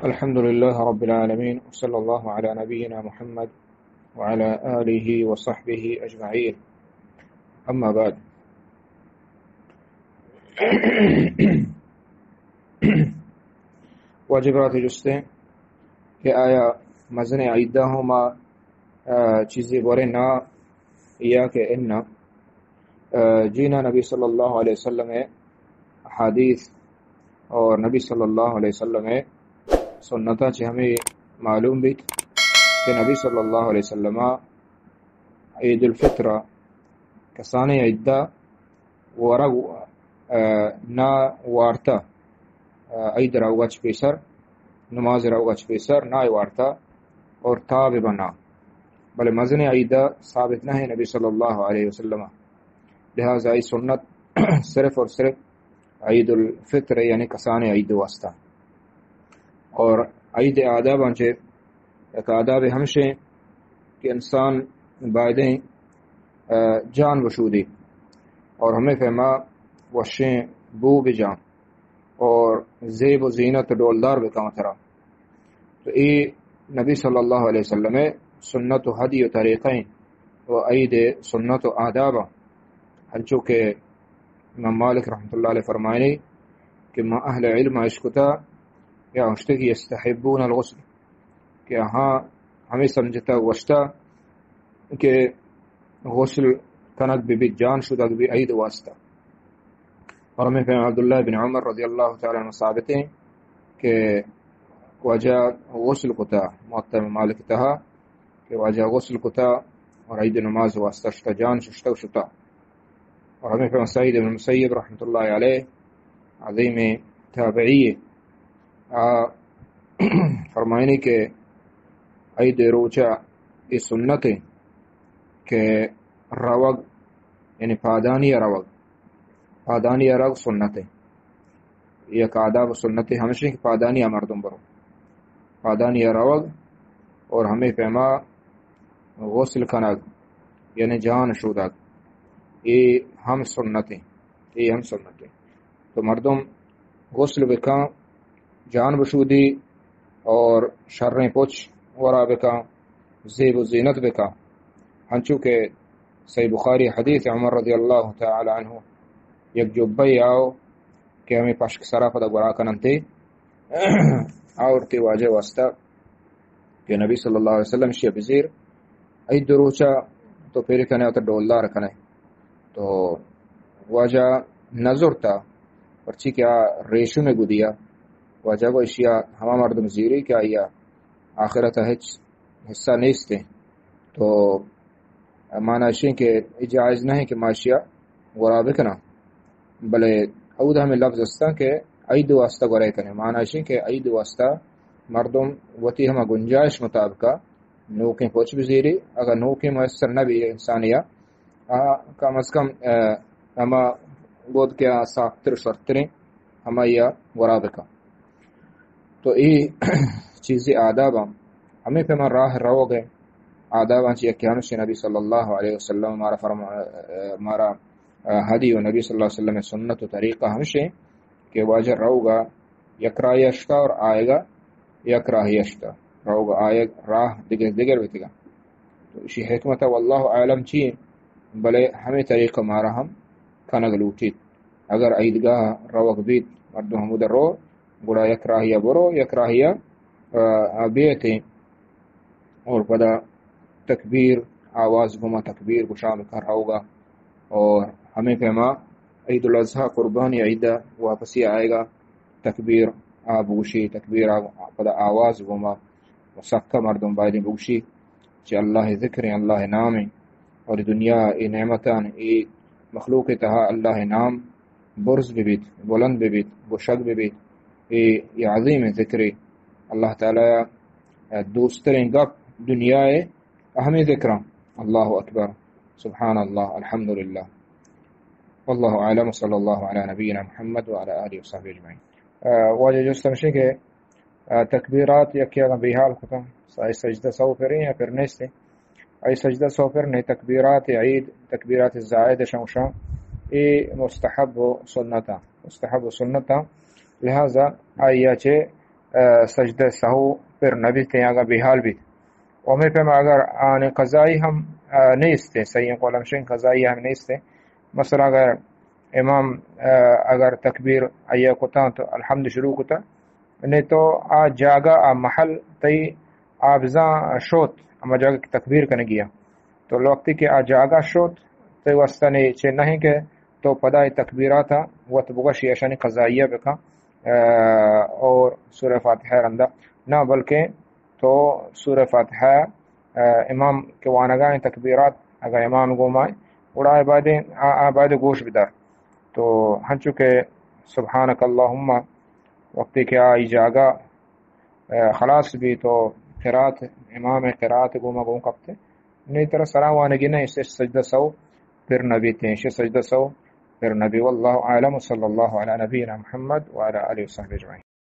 الحمد لله رب العالمين، وصلى الله على نبينا محمد وعلى آله وصحبه أجمعين. أما بعد. واجہ برات جستے کہ آیا مزن عیدہ ہما، آ، چیزی بورے نا یا کہ انا؟ آ، جینا نبی صلی اللہ علیہ وسلم احادیث اور نبی صلی اللہ علیہ وسلم سنتا چہ ہمیں معلوم بیت کہ نبی صلی اللہ علیہ وسلم عید الفطر کسانیں عیدہ ورگ، آ، نا وارتا، آ، عید روگا چہ پیسر، نماز روگا چہ پیسر نا وارتا اور تاب بنا۔ بلے مزن عیدہ ثابت نہ ہے نبی صلی اللہ علیہ وسلم۔ لہذا ای سنت صرف اور صرف عید الفطر یعنی کسانیں عید واسطہ۔ اور عید آداباں چہ یک آداب ہمشیں کہ انسان بایدیں، آ، جان بشودی اور ہمیں پیما وشیں بو بجان اور زیب و زینت ڈولدار بکن ترا۔ تو اے نبی صلی اللہ علیہ وسلم سنت و ہدی و طریقہ ہیں و عید سنت و آداب ہیں۔ ہنچو کہ امام مالک رحمۃ اللہ علیہ فرمائنی کہ ما اہل علم اشکتا یا اشتے کہ یستحبون الغسل، کہ ہاں ہمیں سمجھتا گوشتا کہ غسل کنگ بہ بیت، جان شدگ بہ بیت عید واسطہ۔ اور ہمیں پیما عبداللہ بن عمر رضی اللہ تعالی عنہ ثابت ہیں کہ واجہ غسل کتا، موطا مالک تہا، کہ واجہ غسل کتا اور عید نماز واسطہ شتا، جان ششتا و شتا۔ اور ہمیں پیما سعید بن مسیب رحمۃ اللہ علیہ عظیم تابعی آ فرمائنی کہ عید روچا اے سنت ہے کہ روگ، یعنی پادانی روگ، پادانی روگ سنت ہے۔ یک آداب و سنت ہمشی کہ پادانی مردم برو، پادانی روگ اور ہمیں پیما غسل کنگ، یعنی جان شودگ، اے ہم سنت ہے، اے ہم سنت ہے۔ تو مردم غسل بکن، جان بشودی اور شریں پچ ورا بکن، زیب و زینت بکن۔ ہنچو کہ صحیح بخاری حدیث عمر رضی اللہ تعالی عنہ یک جبہ آو کہ ہمیں پشک سرا پدا گورا کننتے، آورتی واجہ واسطہ کہ نبی صلی اللہ علیہ وسلم شیعہ بزیر، عید روچا تو پیری کنے تو ڈولدار کنے۔ تو واجہ نزرتا، پرچی کہ آ ریشم گدیا۔ واجہ گو اشیا ہما مردم زیری کہ آیا آخرت ہچ حصہ نیستے۔ تو معنی اشیں کہ اے جائز نہیں کہ ما اشیا گورا بکناں۔ بلے اود ہمیں لفظ استاں کہ عید واسطہ گورے کنے۔ معنی اشیں کہ عید واسطہ مردم وتی ہما گنجائش مطابقہ نوکیں پچ بزیری، اگر نوکیں میسر نہ بی انسانیا، آ، کم از کم، آ، ہما بود کہ آ صاف تر و شرتریں ہمایا گورا بکن۔ تو اے چیزی آداباں، ہمیں پیما راہ روگ ہے۔ آداباں چی یکی ہمشی نبی صلی اللہ علیہ وسلم مارا فرما-، مارا ہدی و نبی صلی اللہ علیہ وسلم سنت و طریقہ ہمشی کہ واجہ روگا یک راہی اشتا اور آئیگا یک راہی اشتا۔ روگا آئیگ راہ دگر دگر بیتگا۔ تو اسی حکمت واللہ عالم چی، بلے ہمیں طریقہ مارا ہم کنگ لوٹیت۔ اگر عیدگاہ روگ بیت، مردم ہمود رو، گڑا یک راہیا برو، یک راہیا، آ، بیتیں۔ اور پدا تکبیر، آواز گما تکبیر گشان کر روگا۔ اور ہمیں پیما عید الاضحی قربانی عید واپسی آئیگا، تکبیر آ بگوشی، تکبیر آ پدا آواز گما و سکا مردم بایدیں بگوشی۔ چہ اللہ ذکر ہیں، اللہ نام ہیں، اور دنیا اے نعمتان، اے مخلوق تہا اللہ نام برز ببیت، بلند ببیت، گوشگ ببیت۔ اے، اے عظیم ذکرے۔ اللہ تعالی دوستریں گپ دنیا ہے ہمیں ذکراں۔ اللہ اکبر، سبحان اللہ، الحمدللہ۔ واللہ اعلم، صلی اللہ علی نبینا محمد وعلی آلہ وصحبہ اجمعین۔ آ، واجہ جست ہمشی کہ آ، تکبیرات یکے اگاں بے حال کتاں، آئی سجدہ سہو پریں یا پر نیستیں؟ آئی سجدہ سہو پر نہیں، تکبیرات عید، تکبیرات زائد شمشاں، اے مستحب و سنتاں، مستحب و سنتاں۔ لہذا آئی چہ سجدہ سہو پر نہ بیت، اگاں بے حال بیت۔ و ہمے پیم اگر آن قضائی ہم، آ، نیست، صحیح قول ہمشیں قضائی ہم نیست۔ مثلا اگر امام، آ، اگر تکبیر آیا کتاں تو الحمد شروع کتا، نہیں تو آ جاگہ، آ محل تئی آ بزاں شوت، ہما جاگہ کہ تکبیر کنگی ء۔ تو وقتی کہ آ جاگہ شوت، تئی واسطہ نے چے نہیں کہ تو پدا اے تکبیرات وت بگوش یا اشانی قضائیہ بکن، آ، اور سورہ فاتحہ رندا نہ، بلکہ تو سورہ فاتحہ، آ، امام کہ وانگا ایں تکبیرات، اگر امام گوما ایں، گڑا آ باید، آ، آ باید گوش بدار۔ تو ہنچو کہ سبحانک اللہم، وقتی کہ آئی جاگہ، آ، خلاص بی تو قرات، امام قرات گوما گون کپتے، نی ترا سرا وانگی نہ، اسے سجدہ سو پر نبی تین، اسے سجدہ سو پر نبی۔ واللہ اعلم، صلی اللہ علی نبینا محمد وعلی آلہ وصحبہ اجمعین۔